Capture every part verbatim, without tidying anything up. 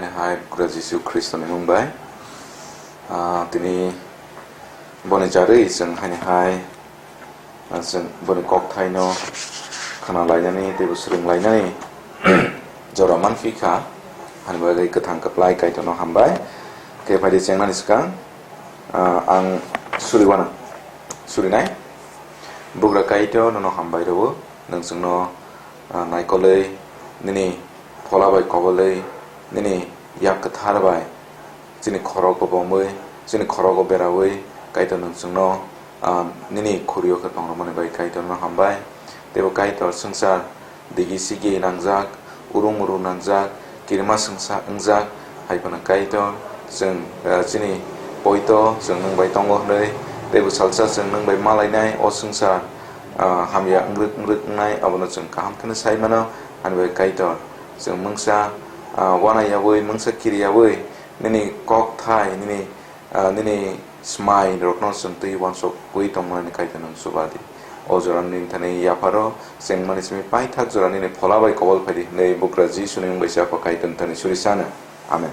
Hai Bugra Jisu Khristoni mung bai, ah, tini boni jarwi chwng haini hai, ah, chwng boni kokthaino khna lainani teibo swrwng lainani jora manphi kha, hani bagwi kwthang kwplai Kaitorno hambai. Khe phaidi chengnani swkang, ah, ang suriwano, surinai. Bugra Kaitor, nono hambai rwo, nwng chwngno ah, naikolwi, nini phola bai kobolwi, nini yak kwthar bai chini khorokbo bomwi, chini khorogo berawi, Kaitor nwng chwngno, ah, nini khuriyo khe tongrwmani bai Kaitorno hambai. Teibo Kaitor swngchar digi sigi nangjak, urung urung nangjak, kirima swngsa wngjak, hai phano Kaitor, chwng, ah, chini poito chwng nwng bai tongo hwnwi, teibo salsa chwng nwng bai malainai o swngchar, ah, hamya wngrwk wngrwk wngnai, abono chwng kaham kheno sai mano, ani bai Kaitor. Chwng mungsa, ah, uanayawi, mungsa kiriyawi, nini kokthai, nini, ah, nini smai rokno chwng twi uansukwi tongmani Kaitor nwng chuba di. O jora nini thani yapharo chengmani simi paithak jora nini phola bai kobol phaidi hwnwi Bugra Jisuni mung bai se Apha Kaitor thani suri sano. Amen.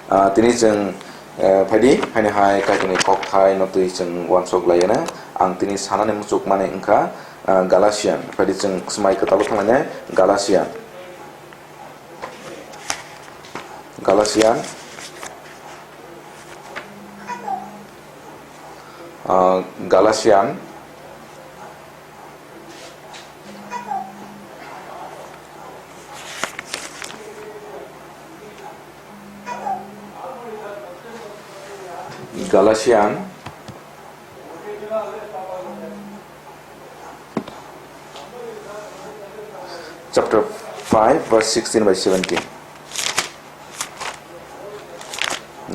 Ah, tini chwng, eh, phaidi, haini hai Kaitorni kokthai no twi chwng uansuk laiyana. Ang tini sanani muchukmani wngkha, ah, Galatian. Phaidi chwng Swmai Kwtalo thanglainai Galatian. Galatian, ah, Galatian, Galatian chapter five, verse sixteen by seventeen.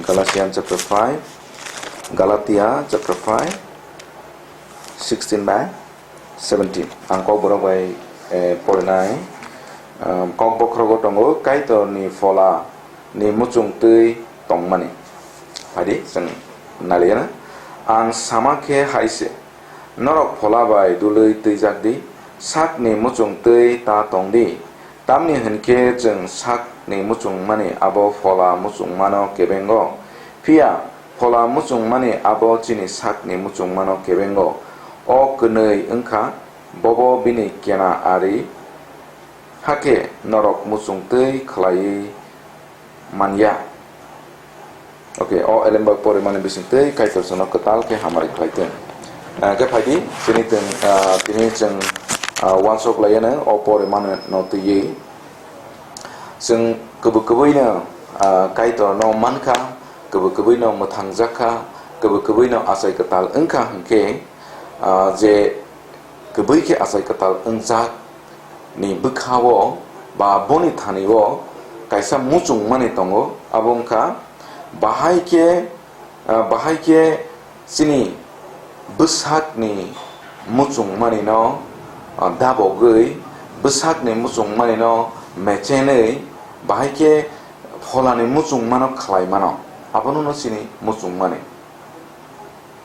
Galatian chapter five, Galatia chapter five, sixteen by seventeen. Ang Kokborok bai, eh, porinai, um, Kokbokhorogo tongo, Kaitorni phola ni muchung twi tongmani. Phaidi, chwng nailaiyana. Ang sama khe hai se, norok phola bai dulwi twijak di, sakni muchung twi ta tong di. Tamni hwn khe chwng sakni muchungmani abo phola muchungmano kebengo. Phiya phola muchungmani abo chini sakni muchungmano kebengo. O kwnwi wngkha, bobo bini kena ari, hakhe norok muchung twi khlaiwi man ya. Okay, o elemba porimani bising twi Kaitor chwngno kwtal khe hamari khlai thung. Ah, khe phaidi, chini thung, ah, tini chwng, ah, uansuk laiyano o porimani no twiwi. Chwng kwbwi kwbwino, ah, Kaitorno mankha, kwbwi kwbwino mwthangjak kha, kwbwi kwbwino achai kwtal wngkha hwnkhe, ah, je kwbwi khe achai kwtal wngjak ni bwkha-o ba boni thani-o kaisa muchungmani tongo, abo wngkha bahai khe, ah, bahai khe chini bwsakni muchungmani-no, ah, dabogwi, bwsakni muchungmani-no mechenwi, bahai khe pholani muchungmano khlai mano, abono chini muchungmani.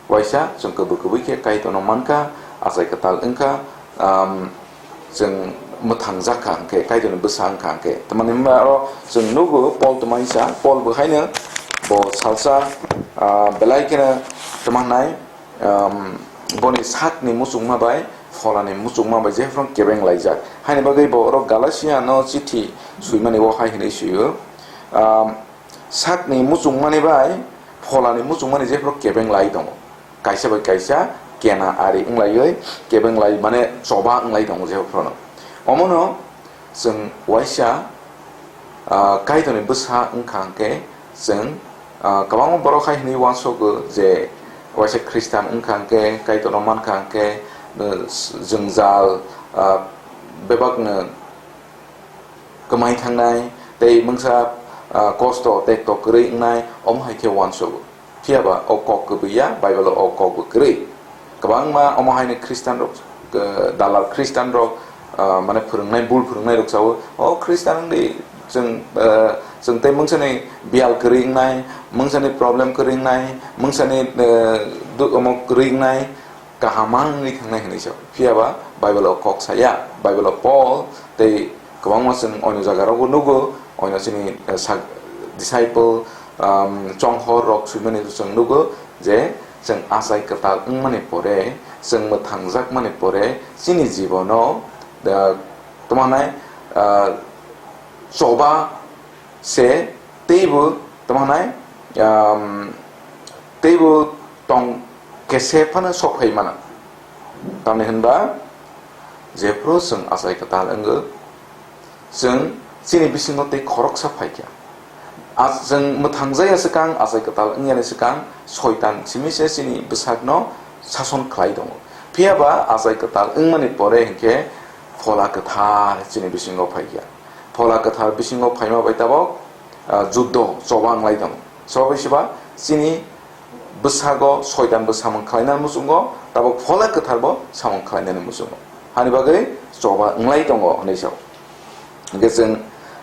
Waisa chwng kwbwi kwbwi khe Kaitorno mankha, achai kwtal wngkha, um, chwng mwthangjak kha hwnkhe, Kaitorni bwsa wngkha hwnkhe. Tamani hwnba aro chwng nugo Pol twmaisa, Pol bo haino bo salsa, ah, belai kheno twmannai, um, boni sakni muchungma bai pholani muchungma bai jephru kebeng laijak. Haini bagwi bo oro Galatia no chithi swimani o hai hwnwi swio, um, sakni muchungmani bai pholani muchungmani jephru kebeng lai tongo. Kaisa bai kaisa kena ari wnglaiwi kebeng lai, mane choba wnglai tongo jephruno. Omono chwng waisa, ah, Kaitorni bwsa wngkha hwnkhe chwng, ah, kwbangma borok hai hwnwi uansogo je waisa Khristan wngkha hwnkhe, Kaitorno mankha hwnkhe, eh, jwngjal, ah, bebakno kwmai thangnai tei mungsa, ah, kosto tei tok kwrwi wngnai, omo hai khe uansogo. Phiya ba o kok kwbwi ya, Bible-o o kok bo kwrwi. Kwbangma omo haino Khristanrok, eh, dalal Khristanrok, ah, mane phwrwngnai, bul phwrwngnairok sao, "O Khristan wngdi, chwng, eh, chwng tei mungsani biyal kwrwi wngnai, mungsani problem kwrwi wngnai, mungsani, eh, du-, omo kwrwi wngnai." Kaham wngwi thangnai hwnwi sao. Phiya ba Bible-o kok saya, Bible-o Pol tei kwbangma chwng onyo jaga rogo nugo, Oino chini, eh, sak-, disciple, um, chonghor rok swimani chwng nugo je chwng achai kwtal wngmani pore, chwng mwthangjakmani pore chini jibono, eh, tamo hwnai, eh, choba se teibo tamo hwnai, um, teibo tong kese phano sok phai mano. Tamni hwnba jephru chwng achai kwtal wngo, chwng chini bisingo tei khoroksa phaikha. A, chwng mwthangjaya swkang, achai kwtal wngyani swkang, Soitan simi se chini bwsakno sason khlai tongo. Phiya ba achai kwtal wngmani pore hinkhe Phola Kwthar chini bisingo phaikha. Phola Kwthar bisingo phaima bai tabok, ah, juddo choba wnglai tongo. Choba bai se ba chini bwsago Soitan bo samung khlainani muchungo, tabok Phola Kwthar bo samung khlainani muchungo. Hani bagwi choba wnglai tongo hwnwi sao. Hwnkhe chwng,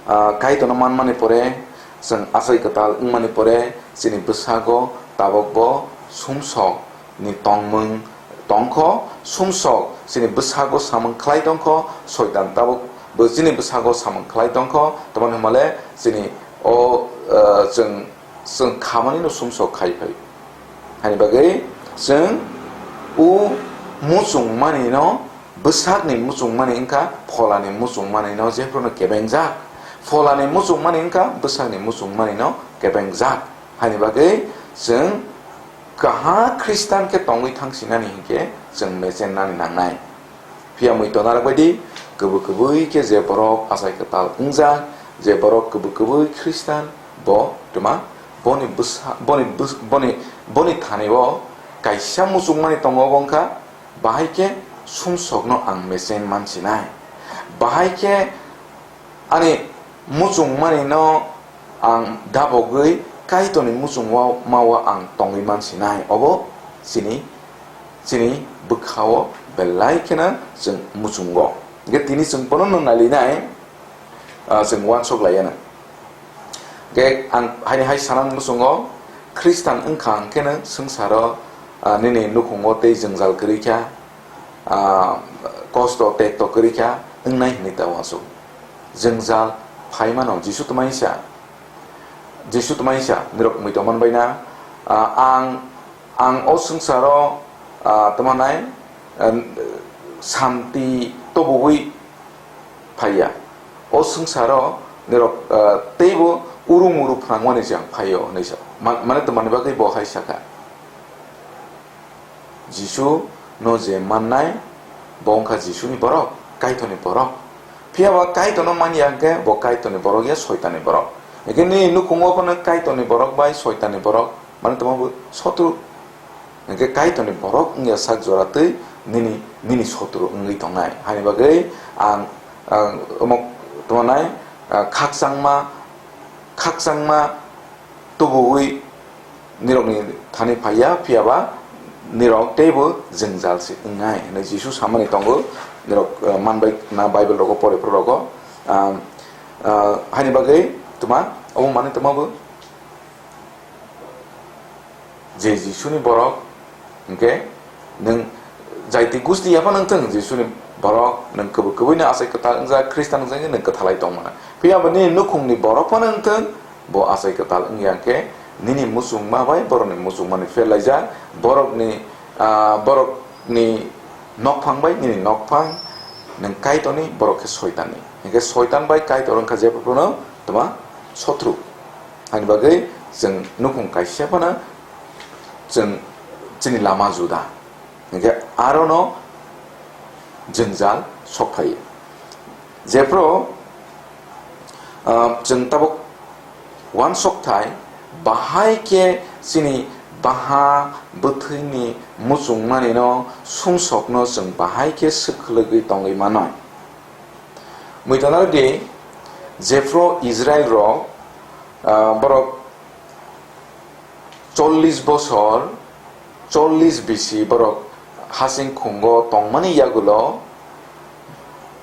ah, Kaitorno manmani pore, chwng achai kwtal wngmani pore, chini bwsago tabok bo sumsok ni tongmung tongkho, sumsok chini bwsago samung khlai tongkho, Soitan tabok bo chini bwsago samung khlai tongkho, tamoni hwnmale chini o, ah, chwng, chwng khamani no sumsok khai phai. Hani bagwi chwng o muchungmani no, bwsakni muchungmani wngkha pholani muchungmani no jephruno kebengjak. Pholani muchungmani wngkha bwsakni muchungmani no kebengjak. Hani bagwi chwng kaha Khristan khe tongwi thangsinani hinkhe chwng mechennani nangnai. Phiya mui tonarok baidi, kwbwi kwbwi khe je borok achai kwtal wngjak, je borok kwbwi kwbwi Khristan, bo twma, boni bwsa-, boni bwsa-, boni, boni thani o kaisa muchungmani tongo, obo wngkha, bahai khe sumsokno ang mechen mansinai. Bahai khe ani muchungmani no ang dabogwi Kaitorni muchungmao ang tongwi mansinai, obo chini, chini bwkhao belai kheno chwng muchungo. Hwnkhe tini chwng bono no nailinai, ah, chwng uansuk laiya nang. Hwnkhe ang haini hai sanani muchungo, Khristan wngkha hwnkhe no swngcharo, ah, nini nukhungo tei jwngjal kwrwi kha, ah, kosto tekto kwrwi kha wngnai hwnwi ta uansuk. Jwngjal phai mano, Jisu twmai sa, Jisu twmai sa, nirok mui tongman bai na, ah, ang, ang o swngcharo, ah, tamo nai, ah, santi tobogwi phaiya. O swngcharo nirok, ah, teibo urung uru phnangmani se ang phaio hwnwi sa. Ma-, mane twmani bagwi bo hai sakha. Jisu no je mannai, bo wngkha Jisuni borok, Kaitorni borok. Phiya ba Kaitorno man ya hwnkhe bo Kaitorni borok ya Soitanni borok. Hwnkhe nini nukhungo phano Kaitorni borok bai Soitanni borok, mane tamo bo sotru. Hwnkhe Kaitorni borok wngya sak jora twi nini, nini sotru wngwi tongnai. Hani bagwi ang, ang omo tamo nai, ah, khakchangma, khakchangma tubuwi nirokni thani phaiya, phiya ba nirok teibo jwngjal se wngnai hwnwi Jisu samani tongo. Nirok, eh, manbai na Bible rogo pore phuru rogo. Ah, ah, hani bagwi tuma, omo mani tuma bo je Jisuni borok, hwnkhe nwng jaiti gusti yaphano wngthung, Jisuni borok, nwng kwbwi kwbwino achai kwtal wngjak, Khristan wngjak, nwng kwthalai tongmano. Phiya bo nini nukhungni borok phano wngthung, bo achai kwtal wngya hwnkhe, nini muchungma bai borokni muchungmani pherlaijak, borokni, ah, borokni nokphang bai nini nokphang, nwng Kaitorni, borok khe Soitanni. Hwnkhe Soitan bai Kaitor wngkha jephru phano tuma sotru. Hani bagwi chwng nukhung kaisa phano chwng chini lama juda. Hingke arono jwngjal sok phaio. Jephru, ah, chwng tabuk uansok thai, bahai khe chini baha bwthwini muchungmanino sumsokno chwng bahai khe swkhlwgwi tongwi mano. Muitonaro di, jephru Israilrok, ah, borok chollish bosor, chollish bisi borok hasing khungo tongmani yagulo,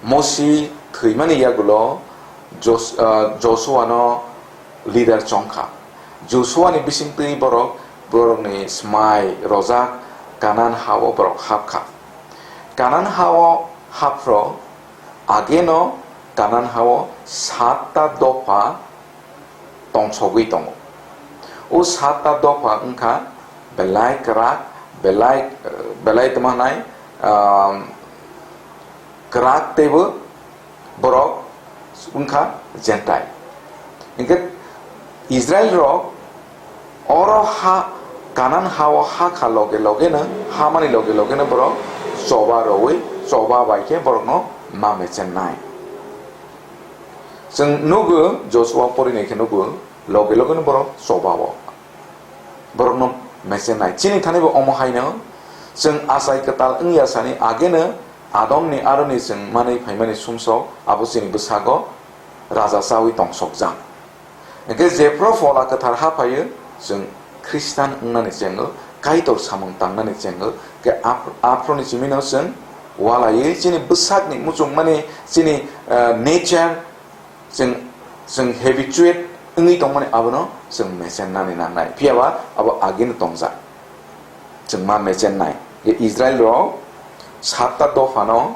Mosi thwimani yagulo Jos-, ah, Josuano leader chongkha. Josuani bisingtwi borok, borokni smai rojak Kanan hao borok hapkha. Kanan hao haphro ageno Kanan hao satta dopha tongsogwi tongo. O satta dopha wngkha belai kwrak, belai, belai tma hwnai, um, kwrak teibo borok wngkha Gentile. Hinkhe Israel rok oro ha Kanan hao ha kha loge loge no, hamani loge loge no borok choba rowi, choba bai khe borokno ma mechennai. Chwng nugo, Joshua porinai khe nugo, loge loge no borok choba o. Borokno mechennai. Chini thani bo omo haino chwng achai kwtal wngya sani ageno Adomni aroni chwng manwi phaimani sumsok abo chini bwsago raja chawi tongsokjak. Hinkhe jephru Phola Kwthar ha phaio, chwng Khristan wngnani chengo, Kaitor samung tangnani chengo, khe aph-, aphroni simino chwng walaiwi chini bwsakni muchungmani chini, eh, nature, chwng, chwng habituate wngwi tongmani abono chwng mechennani nangnai. Phiya ba abo agini tongjak. Chwng ma mechennai. Israel rok satta dophano,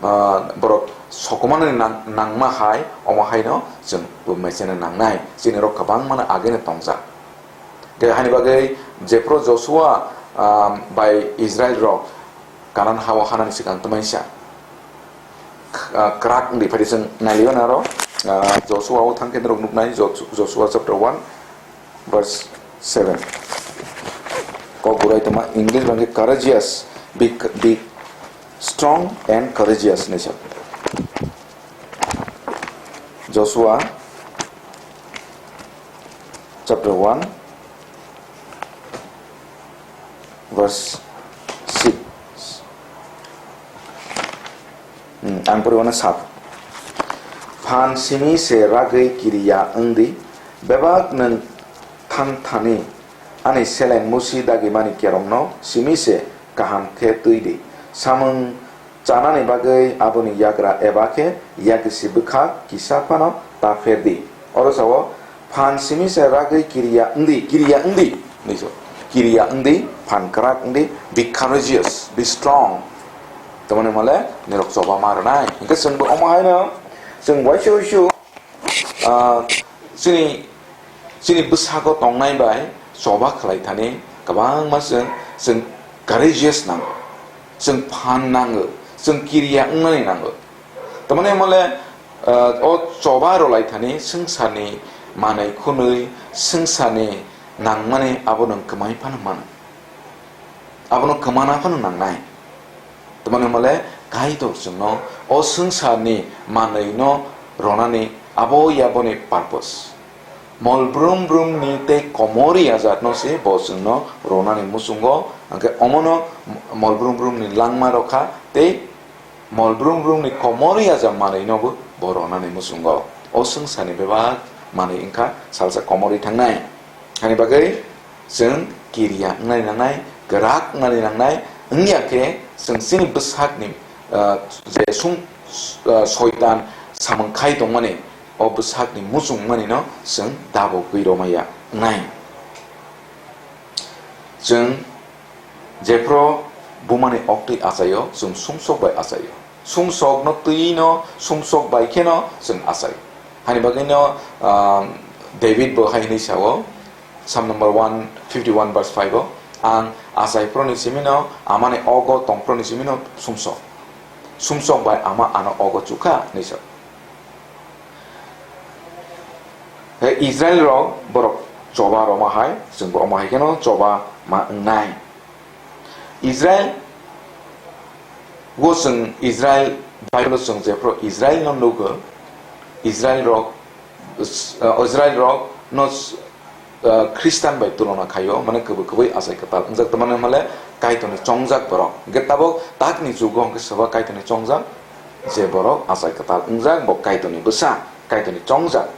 ah, borok sokomani nang-, nangma hai, omo haino chwng bo mechenna nangnai. Chini rok kwbangmano agini tongjak. Khe hani bagwi jephru Joshua, ah, bai Israel rok Kanan hao hanani swkang twmaisa, ah, kwrak wngdi phai di chwng nailaiwi naro, ah, Joshua o thang khe norok nuknai, Jo-, Joshua chapter one, verse seven. Kok burai tongma English bangkhe courageous, be, be strong and courageous hinwi sa. Joshua chapter one, verse six. Hmm, ang poriwano sat. Phan simi se ragwi kiriya wngdi, bebak nwng thang thani ani seleng musi dagimani kerongno simi se kaham khe twi di. Samung chanani bagwi aboni yagra eba khe yakisi bwkhak kisa phano ta pher di. Oro sao, phan simi se ragwi kiriya wngdi, kiriya wngdi, hinwi sao. Kiriya wngdi, phan kwrak wngdi, be courageous, be strong. Tamoni mole nirok choba ma rwnai. Hinkhe chwngbo omo haino chwng waisa waisa, ah, chini, chini bwsako tongnai bai choba khlai thani kwbangma chwng, chwng courageous nango, chwng phan nango, chwng kiriya wngnani nango. Tamoni mole, ah, o choba rwlai thani swngcharni manwi khwnwi, swngcharni nangmani abo nwng kwmai phano mano. Abono kwmana phano nangnai. Tamoni mole Kaitor chwngno o swngcharni manwino ronani abo yaboni purpose. Mol brum brumni tei komori ajatno se bo chwngno ronani muchungo, hwnkhe omono mol brum brumni langma rokha tei mol brum brumni komori ajak manwinobo bo ronani muchungo. O swngcharni bebak manwi wngkha salsa komori thangnai. Hani bagwi chwng kiriya wngnani nangnai, kwrak wngnani nangnai, wngya khe chwng chini bwsakni, ah, je sung, ah, soitan samung khai tongmani, o bwsakni muchungmanino chwng dabogwi romaya wngnai. Chwng jephru bumani oktwi achaio, chwng sumsok bai achaio. Sumsokno twi no sumsok bai kheno chwng achai. Hani bagwino, ah, David bo hai hwnwi sao, Psalm number one fifty-one verse five o, "Ang achai phuruni simino, amani ogo tong phuruni simino sumsok. Sumsok bai ama ano ogo chukha," hinwi sa. He Israel rok borok choba roma hai, chwngbo omo hai kheno choba ma wngnai. Israel, o chwng Israel, Bible o chwng jephru Israel no nugo, Israel rok, uh, Israel rok no, uh, Christian bai tulona khaio, mane kwbwi kwbwi achai kwtal wngjak, tamani hwnle Kaitorni chongjak borok. Hwnkhe tabuk takni jugo hwnkhe soba Kaitorni chongjak, je borok achai kwtal wngjak, bo Kaitorni bwsa, Kaitorni chongjak.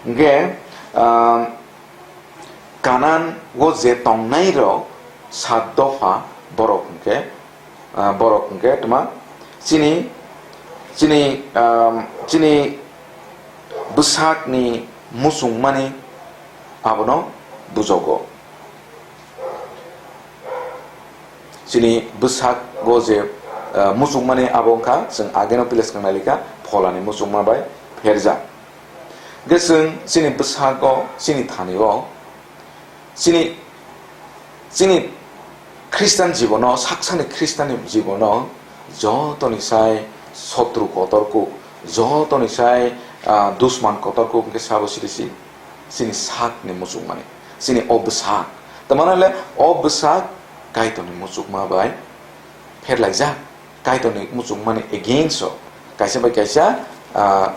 Hwnkhe, um, Kanan o je tongnai rok sat dopha borok hwnkhe, ah, borok hwnkhe tma chini, chini, um, chini bwsakni muchungmani abono bujogo. Chini bwsakgo je, ah, muchungmani abo wngkha, chwng ageno pila swkang nai likha, pholani muchungma bai pherjak. Hwnkhe chwng chini bwsago, chini thani-o, chini, chini Khristian jibono, saksani Khristianni jibono jotoni sai sotru kotor kuk, jotoni sai, ah, dusman kotor kuk hwnkhe sabo siri si, chini sakni muchungmani, chini o bwsak. Tamani le o bwsak Kaitorni muchungma bai pherlaijak. Kaitorni muchungmani against o kaisa bai kaisa, ah,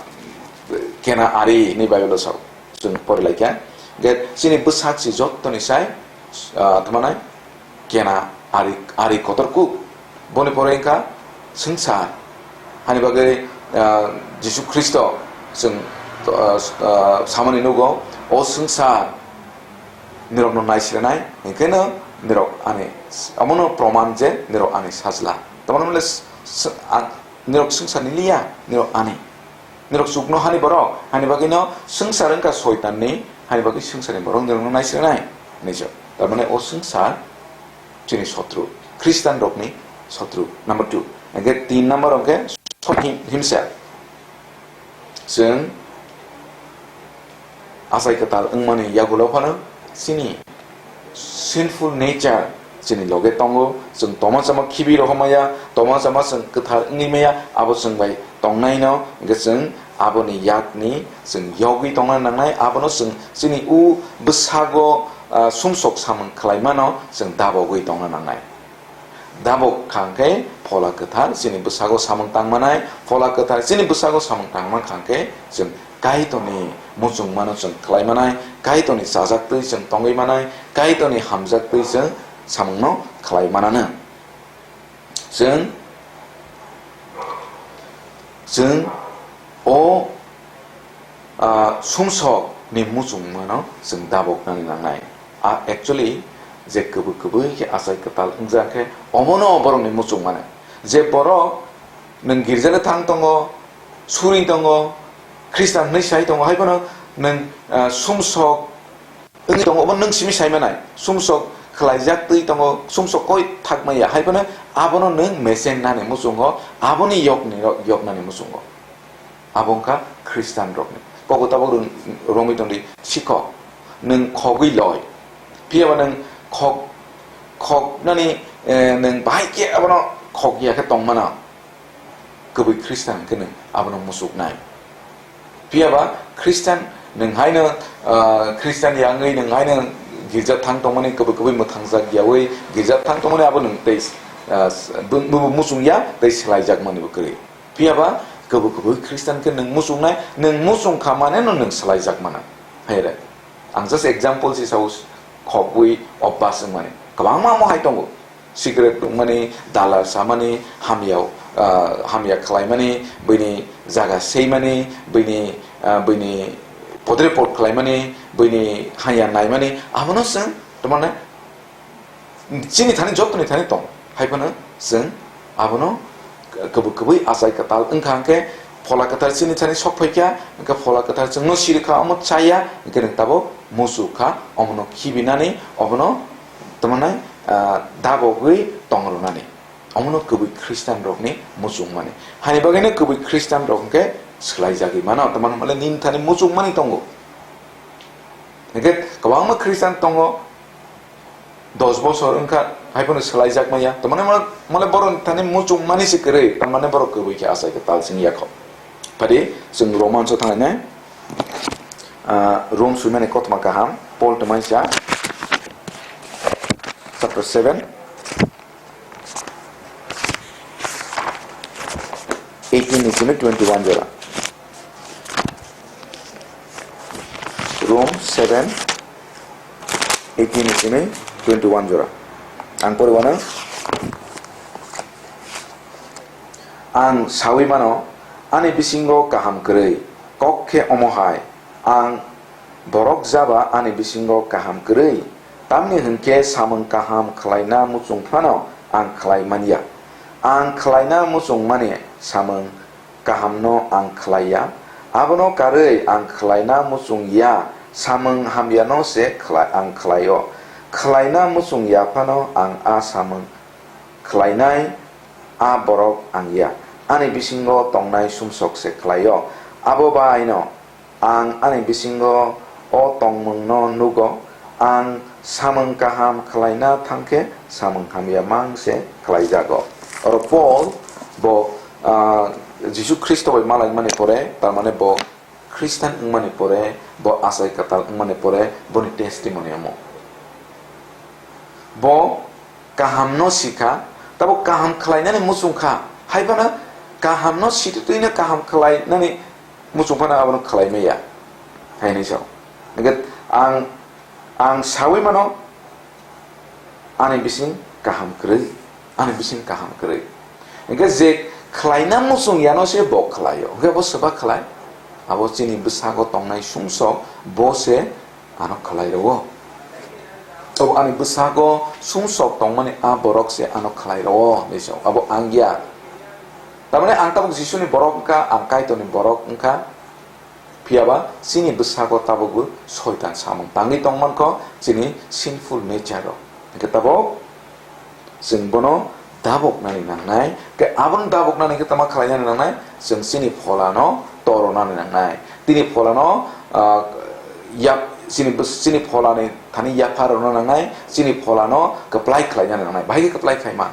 kena ari hinwi Bible o sao, chwng porilaikha. Hwnkhe chini bwsak si jottoni sai, ah, tamo nai kena ari, ari kotor kuk. Boni pore wngkha swngchar. Hani bagwi, ah, Jisu Khristo chwng, ah, ah, samani nugo, o swngchar nirokno naisrenai, hwnkhe no nirok ani, omono proman je nirok ani sajla. Tamani hwnle s-, s-, a-, nirok swngcharni liya, nirok ani. Nirok chuknohani borok, hani bagwino swngchar wngkha soitanni, hani bagwi swngcharni borok nirokno naisrenai, hinwi se. Tamani o swngchar chini sotru, Khristianrokni sotru. Number two. Hwnkhe tin number hwnkhe sot him-, himself. Chwng achai kwtal wngmani yagulo phano chini sinful nature chini loge tongo. Chwng toma chama khibi rohormaya, toma chama chwng kwthar wngwi maya, abo chwng bai tongnaino, hwnkhe chwng aboni yakni chwng yogwi tongna nangnai, abono chwng chini u bwsago, ah, sumsok samung khlaimano chwng dabogwi tongna nangnai. Dabok kha hwnkhe Phola Kwthar chini bwsago samung tangmanai, Phola Kwthar chini bwsago samung tangma kha hwnkhe chwng Kaitorni muchungmano chwng khlaimanai, Kaitorni chajaktwi chwng tongwi manai, Kaitorni hamjaktwi chwng samungno khlai mananw. Chwng, chwng o, ah, sumsokni muchungmano chwng daboknani nangnai. A, actually, je kwbwi kwbwi khe achai kwtal wngjak khe, omono borokni muchungmani. Je borok nwng girjale thang tongo, suri tongo, Khristan hwnwi sai tongo, hai phano nwng, ah, sumsok wngwi tongo, obo nwng simi sai manai. Sumsok khlaijak twi tongo, sumsok koi thak maya, hai phano abono nwng mesen nani muchungo, aboni yokni, yoknani muchungo. Abo wngkha Khristian rokni. Kok tabuk rwng-, romwi tongdi, sikhok, nwng khogwi loi. Phiyaba nwng khok, khoknani, eh, nwng bahai khe abono khok ya khe tongmano. Kwbwi Khristian hwnkhe nwng abono muchuknai. Phiyaba Khristian nwng haino, ah, Khristian yangwi nwng haino girja thang tongmani, kwbwi kwbwi mwthangjak yawi girja thang tongmani abo nwng tei, ah, s-, bu-, bu-, bu muchung ya tei swlaijakmani bo kwrwi. Phiyaba kwbwi kwbwi Khristian khe nwng muchungnai, nwng muchung kha mane no nwng swlaijak mano. Hai re. Ang just example si sao, khogwi obas wngmani. Kwbangma omo hai tongo. Cigarette tongmani, dalar samani, hamya, ah, hamya khlaimani, buini jaga seimani, buini, ah, buini podre pod khlaimani, buini hanya naimani, abono chwng, tamane, chini thani, jotoni thani tong. Hai phano chwng abono kwbwi kwbwi achai kwtal wngkha hwnkhe, Phola Kwthar chini thani sok phaikha, hwnkhe Phola Kwthar chwngno sirikha, omo chaya, hwnkhe nwng tabuk muchukha, omono khibinani, obono, tamane, ah, dabogwi tongrwnani. Omono kwbwi Khristian rokni muchungmani. Hani bagwino kwbwi Khristian rok hwnkhe swlaijagwi mano, tamani hwnmale nini thani muchungmani tongo. Hwnkhe kwbangma Khristian tongo, dos bosor wngkha, hai phano swlaijak maya. Tamani hwnmale borok thani muchungmani se kwrwi, tamani borok kwbwi khe achai kwtal sing yakho. Phadi chwng Roman so thangnai, ah, Rom swimani kothoma kaham, Paul tongmani sa, chapter seven. Eighteen ni simi twenty-one jora. Rom seven, eighteen ni simi twenty-one jora. Ang poriwano. Ang sawi mano, ani bisingo kaham kwrwi, kok khe omo hai, ang borok jaba ani bisingo kaham kwrwi, tamni hwnkhe samung kaham khlaina muchung phano ang khlai man ya. Ang khlaina muchung mani samung kahamno ang khlai ya, abono karwi ang khlaina muchung ya, samung hamyano se khlai-, ang khlai-o. Khlaina muchung ya phano ang a samung khlainai a borok ang ya. ani bisingo tongnai sumsok se khlai-o. Abo bai no ang ani bisingo o tongmungno nugo, ang samung kaham khlaina thang khe samung hamya mang se khlaijago. Oro Paul bo, ah, Jisu Khristo bai malaimani pore, tar mane bo Khristan wngmani pore, bo achai kwtal wngmani pore, boni testimony omo. Bo kahamno sikha, tabo kaham khlainani muchung kha. Hai phano kahamno sititwino kaham khlainani muchung phano abono khlai maya. Hai hinwi sao. Hingkhe ang, ang saui mano, ani bising kaham kwrwi, ani bising kaham kwrwi. Hingkhe je khlaina muchung yano se bo khlaio. Hingkhe bo swba khlai? Abo chini bwsago tongnai sumsok, bo se ano khlai rwo. Abo ani bwsago sumsok tongmani a borok se ano khlai rwo, hinwi sao. Abo ang ya. Tamani ang tabuk Jisuni borok wngkha, ang Kaitorni borok wngkha. Phiyaba chini bwsago tabukbo soitan samung tangwi tongmankho, chini sinful nature-o. Hingkhe tabuk chwng bono daboknani nangnai. Khe abono daboknani khe tama khlainani nangnai? Chwng chini pholano toronani nangnai. Tini pholano, ah, yap-, chini bws-, chini pholani thani yapharokna nangnai, chini pholano kwplai khlainani nangnai. Bahai khe kwplai khlai man?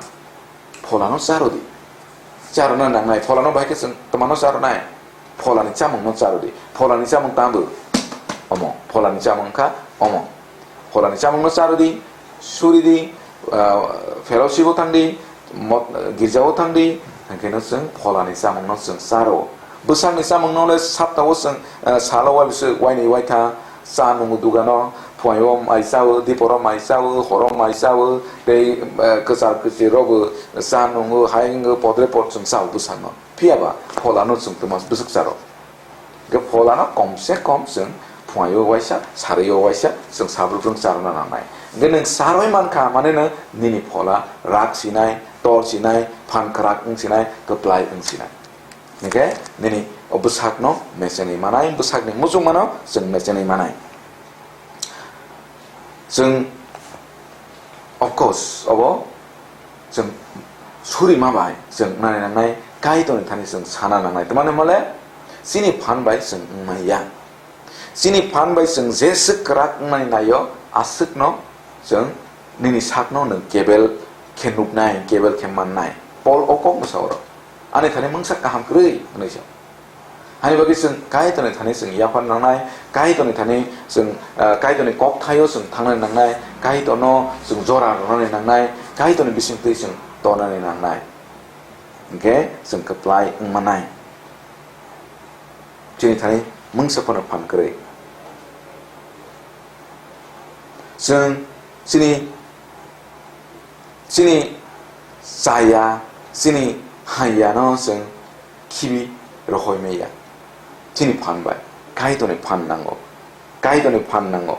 Pholano charwdi. Charwna nangnai. Pholano bahai khe chwng twmano charwnai? Pholani chamungno charwdi. Pholani chamung tamo? Omo. Pholani chamung wngkha omo. Pholani chamungno charwdi, suridi, ah, fellowship-o thangdi, mot-, girjao thangdi, hingkheno chwng pholani chamungno chwng charwo. Bwsakni chamungno le saptao chwng, ah, salo waisa waini waitha cha nungo dugano, phuaio mai chao, diporo mai chao, horo mai chao, tei, ah, kwchar kwchwi rogo cha nungo, hai wngwi podre pod chwng chao bwsakno. Phiyaba pholano chwng twma bwswk charo. Hingkhe pholano kom se kom chwng phuaio waisa, sario waisa, chwng sabrwk rwng charwna nangnai. Hingkhe nwng charwi mankha, mane nwng nini phola rak sinai, tor sinai, phan kwrak wng sinai, kwplai wng sinai. Hingkhe nini o bwsakno mechenwi manai, bwsakni muchungmano chwng mechenwi manai. Chwng, of course, obo chwng surima bai chwng nani nangnai, Kaitorni thani chwng sana nangnai. Tamani hwnmale chini phan bai chwng wngmaya. Chini phan bai chwng jeswk kwrak wngnani naio, aswkno chwng nini sakno nwng kebel khe nuknai, kebel khe mannai. Paul o kokno sa oro. Ani thani mungsa kaham kwrwi hwnwi sa. Hani bagwi chwng Kaitorni thani chwng yaphar nangnai, Kaitorni thani chwng, ah, Kaitorni kokthaio chwng thangnani nangnai, Kaitorno chwng jora rwnani nangnai, Kaitorni bisingtwi chwng tornani nangnai. Hingkhe chwng kwplai wngmanai. Chini thani mungsa phano phan kwrwi. Chwng chini Chini chaya, chini haiyano chwng khibi rohoi maya. Chini phan bai, Kaitorni phan nango. Kaitorni phan nango.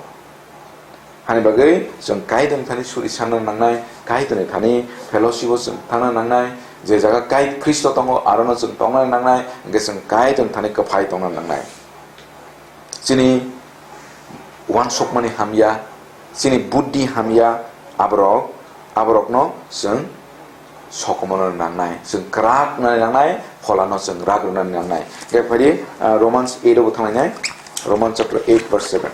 Hani bagwi chwng Kaitorni thani suri sanna nangnai, Kaitorni thani fellowship-o chwng thangna nangnai, je jaga Kai-, Khristo tongo, arono chwng tongna nangnai, hwnkhe chwng Kaitorni thani kwphai tongna nangnai. Chini uansukmani hamya, chini buddhi hamya, aborok, aborokno chwng sokomorna nangnai, chwng kwrak wngnani nangnai, pholano chwng rak rwnani nangnai. Khe phai di, ah, Romans eight o bo thanglainai, Romans chapter eight verse seven.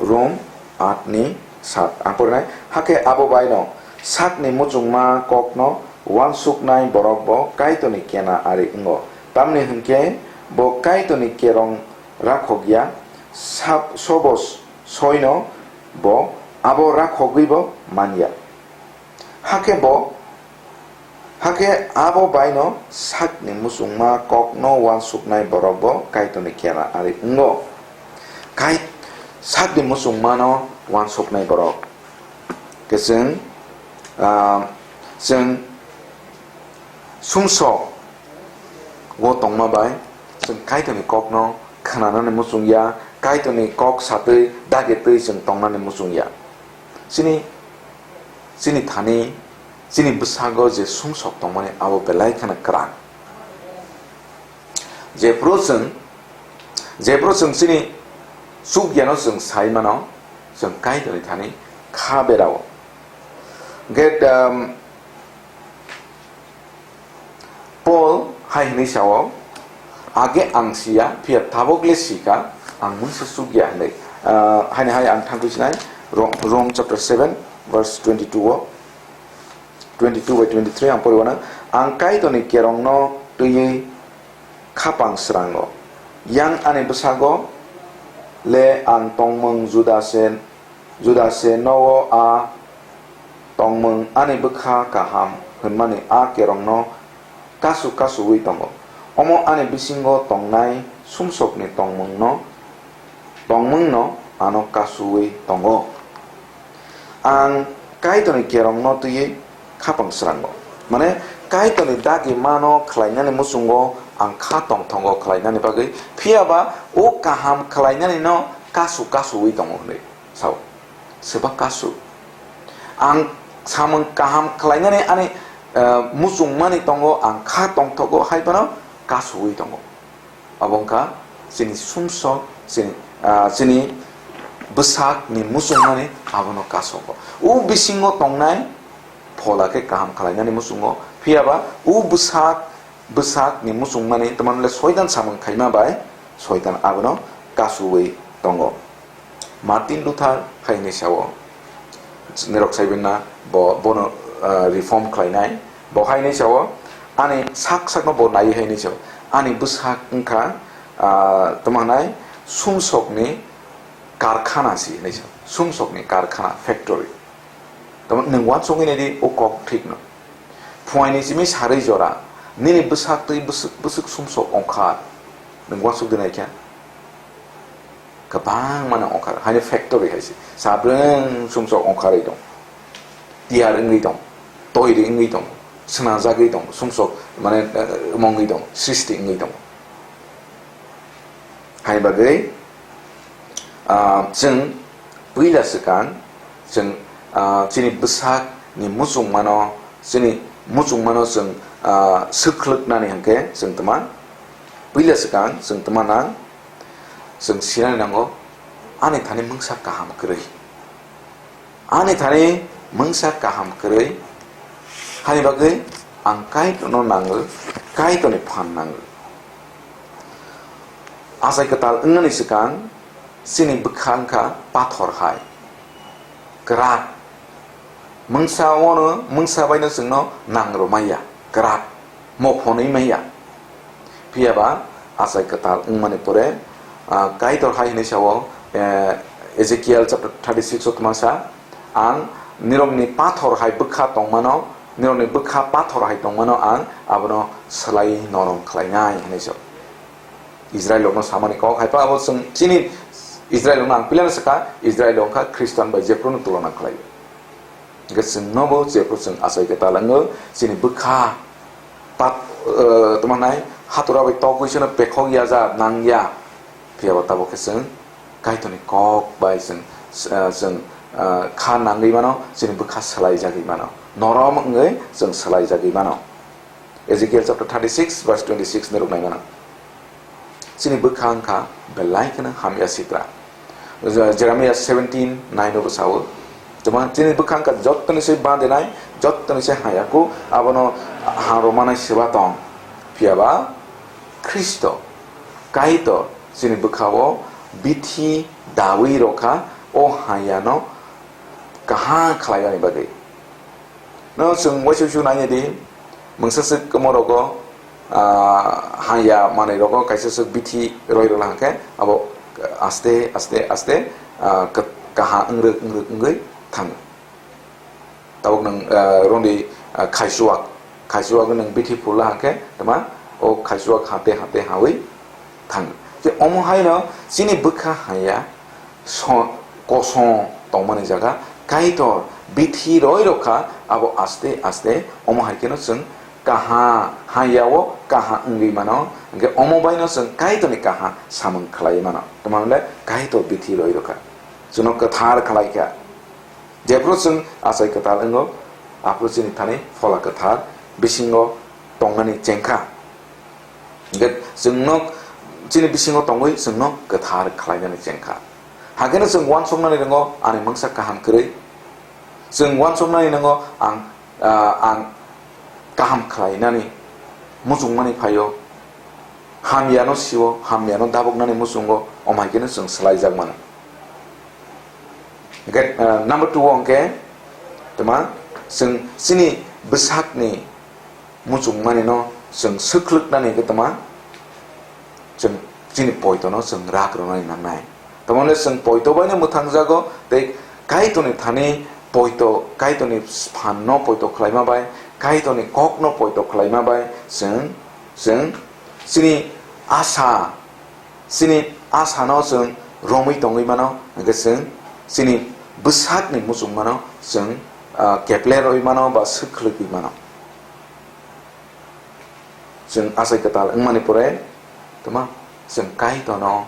Rom aat ni saat. Ang porinai, hakhe abo baino sakni muchungma kokno uansuknai borok bo Kaitorni kena ari wngo. Tamni hwnkhe bo Kaitorni kerong rakhok ya, sab-, sobo soino bo abo rakhogwi bo man ya. Hakhe bo, hakhe abo baino sakni muchungma kokno uansuknai borok bo Kaitorni kena ari wngo. Kai-, sakni muchungmano uansuknai borok. Khe chwng, ah, chwng sumsok o tongma bai chwng Kaitorni kokno khnanani muchung ya, Kaitorni kok satwi dagitwi chwng tongnani muchung ya. Chini, chini thani, chini bwsago je sumsok tongmani abo belai kheno kwrak. Jephru chwng, jephru chwng chini chukya no chwng sai mano, chwng Kaitorni thani kha berao. Hwnkhe, um, Hai hwnwi sao, "Age ang si ya, phiya tabuk le si kha, ang mungsa chuk ya," hwnwi. Ah, haino hai ang thangwi sinai, Ro-, Rom chapter seven, verse twenty-two o, twenty-two by twenty-three ang poriwanang, "Ang Kaitorni kerongno twiwi khapang srango, yang ani bwsago le ang tongmung juda se, juda se nowo a tongmung ani bwkha kaham hwnmani a kerongno kasu kasuwi tongo. Omo ani bisingo tongnai sumsokni tongmungno, tongmungno ano kasuwi tongo." Ang Kaitorni kerongno twiwi khapang srango. Mane, Kaitorni dagi mano khlainani muchungo ang kha tongthongo khlainani bagwi. Phiyaba o kaham khlainanino kasu kasuwi tongo hwnwi sao. Seba kasu. Ang samung kaham khlainani ani, eh, muchungmani tongo, ang kha tongthogo, hai phano kasuwi tongo. Abo wngkha chini sumsok, chini, ah, chini bwsakni muchungmani abono kasogo. O bisingo tongnai phola khe kaham khlainani muchungo. Phiyaba o bwsak, bwsakni muchungmani, tamani le soitan samung khaima bai soitan abono kasuwi tongo. Martin Luther hai hwnwi sao, nirok saibinna bo, bono, ah, reform khlainai. Bo hai hwnwi sao, ani sak sakno bo naiwi hai hwnwi sao, "Ani bwsak wngkha, ah, tamo hwnai sumsokni karkhana si," hwnwi sao, "sumsokni karkhana, factory." Tamo nwng uansugwi naidi o kok thikno. Phuaini simi sarwi jora, nini bwsak twi bwswk, bwswk sumsok ongkhar. Nwng uansuk di naikha? Kwbangma no ongkhar, haino factory hai se. Sabrwng sumsok ongkharwi tong. Tiyar wngwi tong. Toiri wngwi tong. Swnajagwi tong. Sumsok, mane, eh, mongwi tong. Srishti wngwi tong. Hai bagwi, ah, chwng puila swkang, chwng, ah, chini bwsakni muchungmano, chini muchungmano chwng, ah, swkhlwknani hwnkhe chwng tma? Puila swkang chwng tma nang? Chwng sinani nango, ani thani mungsa kaham kwrwi. Ani thani mungsa kaham kwrwi, hani bagwi ang Kaitorno nango, Kaitorni phan nango. Achai kwtal wngnani swkang chini bwkha wngkha pathor hai, kwrak. Mungsa ono, mungsa baino chwngno nang rwmaiya, kwrak, mopho nwi maiya. Phiyaba achai kwtal wngmani pore, ah, Kaitor hai hwnwi sao, eh, Ezekiel chapter thirty-six o tma sa, "Ang nirokni pathor hai bwkha tongmano, nirokni bwkha pathor hai tongmano ang abono swlaiwi norom khlainai," hwnwi sao. Israilrokno samani kok hai pa abo chwng chini Israilrokno ang pilano sakha, Israil wngkha Khristan bai jephruno tulona khlaio. Hingkhe chwngno bo jephru chwng achai kwtal wngo, chini bwkha pat, eh, tamo hwnai, hatura bai togwi seno pekhok ya ja, nang ya. Phiyaba tabuk khe chwng Kaitorni kok bai chwng, eh, chwng, eh, kha nangwi mano, chini bwkha swlai jagwi mano. Norom wngwi chwng swlai jagwi mano. Ezekiel chapter thirty-six, verse twenty-six ni rok nai mano. Chini bwkha wngkha belai kheno hamya sitra. Je-, Jeremiah seventeen nine o bwsao. Tamo chini bwkha wngkha jottoni se bandenai, jottoni se hayaku, abono ha romanai seba tong. Phiyaba Khristo, Kaitor, chini bwkhao bithi dawi rokha, o hayano kaham khlainani bagwi. No chwng waisa waisa naina di, mungsa swk kwma rogo, ah, haya manwi rogo kaisa swk bithi roi rwla hwnkhe abo aste, aste, aste, ah, ka-, kaha wngrwk, wngrwk wngwi thango. Tabuk nwng, ah, rondi, ah, khaisuwak, khaisuwak nwng bithi phurla hwnkhe tama o khaisuwak hate, hate hawi thango. Je omo haino chini bwkha haya so-, kosong tongmani jaga Kaitor bithi roi rokha, abo aste aste omo hai kheno chwng kaha hayao kaha wngwi mano, hwnkhe omo baino chwng Kaitorni kaha samung khlaiwi mano. Tamo hwnle Kaitor bithi roi rokha, chwngno kwthar khlaikha. Jephru chwng achai kwtal wngo, aphuru chini thani phola kwthar bisingo tongnani chengkha. Hingkhe chwngno chini bisingo tongwi chwngno kwthar khlainani chengkha. Hakhe no chwng uansuknani wngo ani mungsa kaham kwrwi. Chwng uansuknani wngo ang, ah, ang kaham khlainani. muchungmani phaio, hamyano sio, hamyano dabuknani muchungo, omo hai kheno chwng swlaijak mano. Hwnkhe, ah, number two o hwnkhe, tama, chwng chini bwsakni muchungmanino chwng swkhlwknani hwnkhe tama, chwng chini poitono chwng rak rwnani nangnai. Tamoni chwng poito baino mwthangjago, tei Kaitorni thani poito, Kaitorni phanno poito khlaima bai, Kaitorni kokno poito khlaima bai chwng, chwng chini asa, chini asano chwng romwi tongwi mano, hwnkhe chwng chini bwsakni muchungmano chwng, ah, kepler rwi mano ba swkhlwgwi mano. Chwng achai kwtal wngmani pore, tama, chwng Kaitorno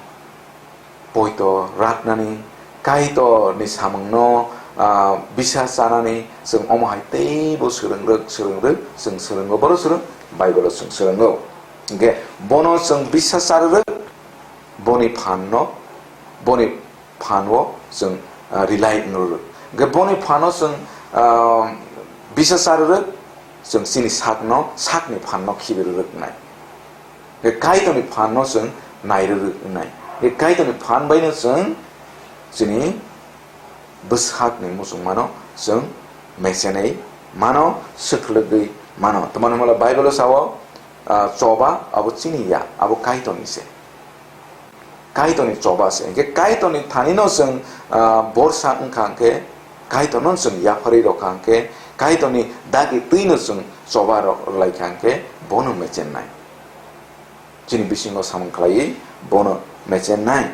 poito raknani, Kaitorni samungno, ah, bisa chanani, chwng omo hai teibo swrwng rwk, swrwng rwk, chwng swrwngo, boro swrwng, Bible-o chwng swrwngo. Hwnkhe bono chwng bisa cha rwk, boni phanno, boni phanno chwng, ah, rely wng rwk. Hwnkhe boni phanno chwng, ah, bisa cha rwk, chwng chini sakno, sakni phanno khibi rwk wngnai. Hwnkhe Kaitorni phanno chwng nai rwk wngnai. Hwnkhe Kaitorni phan baino chwng chini bwsakni muchungmano chwng mechenwi mano, swkhlwgwi mano. Tamoni hwnba Bible-o sao, ah, choba abo chini ya, abo Kaitorni se. Kaitorni choba se. Hwnkhe Kaitorni thanino chwng, ah, borsa wngkha hwnkhe Kaitorno chwng yapharwi rwkha hwnkhe, Kaitorni dagi twino chwng choba rw-, rwlaikha hwnkhe bono mechennai. Chini bisingo samung khlaiwi bono mechennai.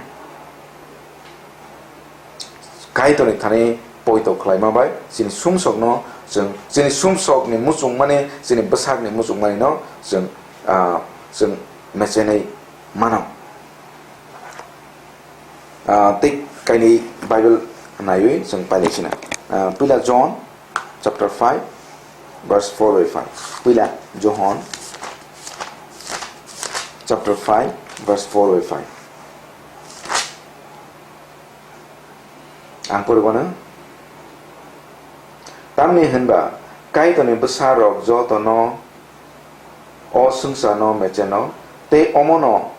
Kaitorni thani poito khlaima bai chini sumsokno chwng, chini sumsokni muchungmani, chini bwsakni muchungmanino chwng, ah, chwng mechenwi mano. Ah, tei kainwi Bible naiwi chwng pailai sina. Ah, Puila John chapter five, verse four bai five. Puila Johon chapter five, verse four bai five. Ang poribo no. Tamni hwnba, Kaitorni bwsarok jotono o swngcharno mecheno, tei omono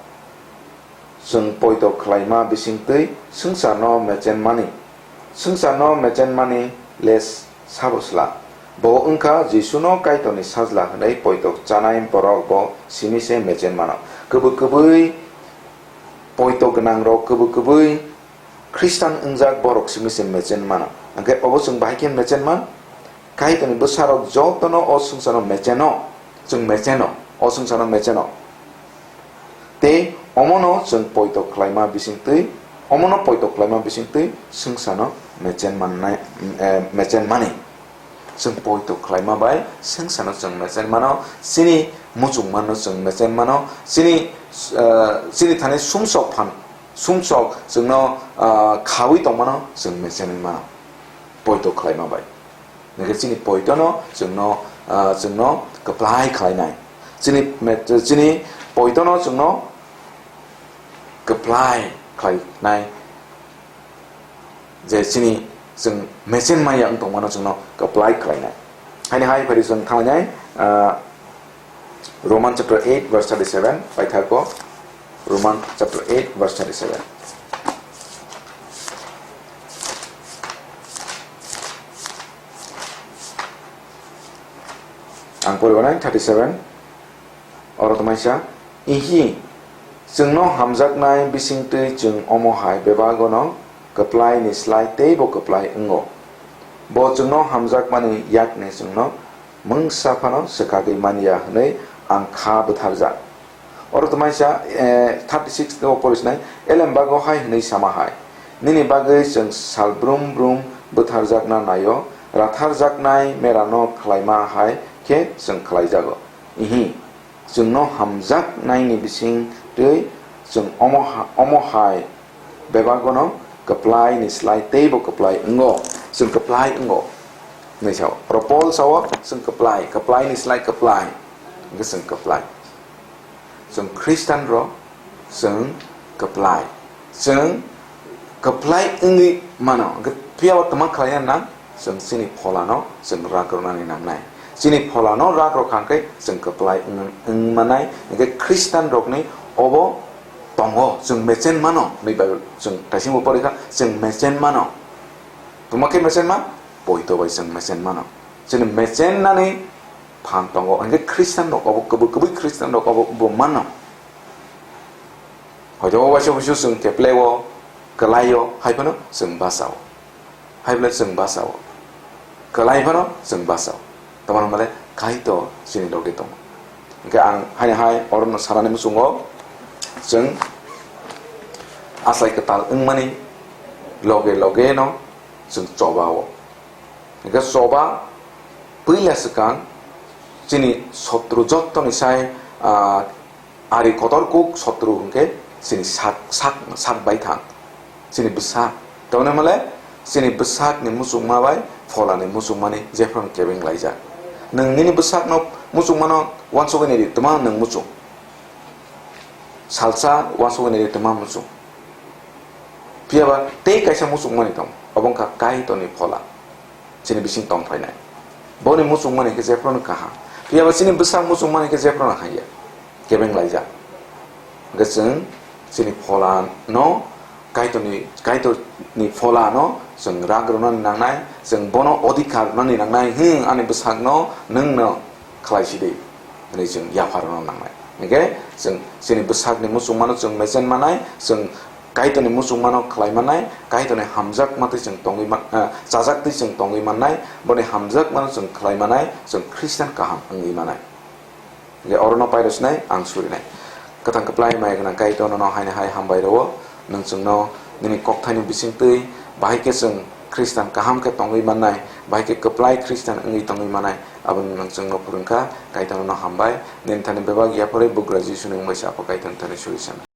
chwng poito khlaima bisingtwi swngcharno mechenmani. Swngcharno mechenmani le sabo sla? Bo wngkha Jisuno Kaitorni Sajla hwnwi poito chanai borok bo simi se mechen mano. Kwbwi kwbwi poito gwnangrok, kwbwi kwbwi Khristan wngjak borok simi se mechen mano. Hwnkhe obo chwng bahai khe mechen man? Kaitorni bwsarok jotono o swngcharno mecheno, chwng mecheno, o swngcharno mecheno. Tei omono chwng poito khlaima bisingtwi, omono poito khlaima bisingtwi swngcharno mechen mannai, eh, mechen mani. Chwng poito khlaima bai swngcharno chwng mechen mano, chini muchungmanno chwng mechen mano, chini, eh, chini thani sumsok phan, sumsok chwngno, ah, khawi tongmano chwng mechenwi mano, poito khlaima bai. Hwnkhe chini poitono chwngno, ah, chwngno kwplai khlainai. Chini me-, chini poitono chwngno kwplai khlainai. Je chini chwng mechen maya wng tongmano chwngno kwplai khlainai. Haini hai phari chwng thanglainai, ah, Roman chapter eight verse thirty-seven, paithago Roman chapter eight verse thirty-seven. Ang poribo nai thirty-seven. Oro tongmaisa, ihi, chwngno hamjaknai bisingtwi chwng omo hai bebagono kwplaini slai teibo kwplai wngo. Bo chwngno hamjakmani yakni chwngno mungsa phano swkagwi man ya hwnwi ang kha bwtharjak. Oro tongmaisa, eh, thirty-six o porisinai, elembago hai hwnwi sama hai, nini bagwi chwng sal brum brum bwtharjakna naio, ratharjaknai merano khlaima hai khe chwng khlaijago. Ihi, chwngno hamjaknaini bisingtwi chwng omo ha-, omo hai bebagono kwplaini slai teibo kwplai wngo. Chwng kwplai wngo. Hwnwi sao. Oro Paul sao, chwng kwplai, kwplaini slai kwplai. Hwnkhe chwng kwplai. Chwng Khristian rok, chwng kwplai. Chwng kwplai wngwi mano. Hwnkhe phiyaba tongma khlaina nang? Chwng chini pholano chwng ragrwnani nangnai. Chini pholano rak rok hwnkhe chwng kwplai wng, wng manai, hwnkhe Khristian rokni obo tongo, chwng mechen mano, hwnwi Bible chwng taisingo porikha, chwng mechen mano. Tuma khe mechen ma? Poito bai chwng mechen mano. Chini mechen nani phan tongo, hwnkhe Khristian rok obo, kwbwi kwbwi Khristian rok obo bo mano. Hoito o waisa waisa chwng keplego, kwlaio, hai phano chwng bachao. Hai phano chwng bachao. Kwlai phano chwng bachao. Tamoni hwnmale Kaitor chini loge tongo. Hwnkhe ang haino hai orono sanani muchungo chwng achai kwtal wngmani loge loge no chwng chobao. Hwnkhe choba puila swkang chini sotru jottoni sai, ah, ari kotor kuk sotru hwnkhe chini sak, sak, sak bai thang. Chini bwsak. Tamoni hwnmale chini bwsakni muchungma bai pholani muchungmani jephru kebeng laijak. Nwng nini bwsakno muchungmano uansugwi naidi, twma nwng muchung. Salsa uansugwi naidi, twma muchung. Phiyaba tei kaisa muchungmani tongo, obo wngkha Kaitorni phola. Chini bising tong phainai. Boni muchungmani khe jephruno kaham. Phiyaba chini bwsak muchungmani khe jephruno hamya. Kebeng laijak. Hwnkhe chwng chini pholano Kaitorni, Kaitorni pholano chwng rak rwnani nangnai, chwng bono odhikar rwnani nangnai, "Hmm, ani bwsakno nwngno khlai sidi," hwnwi chwng yaphar rwna nangnai. Hwnkhe chwng chini bwsakni muchungmano chwng mechen manai, chwng Kaitorni muchungmano khlai manai, Kaitorni hamjakma twi chwng tongwi man, eh, chajaktwi chwng tongwi mannai, boni hamjakmano chwng khlai manai, chwng Khristian kaham wngwi manai. Hwnkhe orono pairw sinai ang surinai. Kwthang kwplai maya gwnang Kaitor nono haino hai hambai rwo, nwng chwngno nini kokthaini bisingtwi bahai khe chwng Khristian kaham khe tongwi mannai, bahai khe kwplai Khristian wngwi tongwi manai, aboni nwng chwngno phwrwngkha, Kaitor nono hambai, nini thani bebak yaphorwi bugra Jisuni wngbai se Apha Kaitorni thani suri sanai.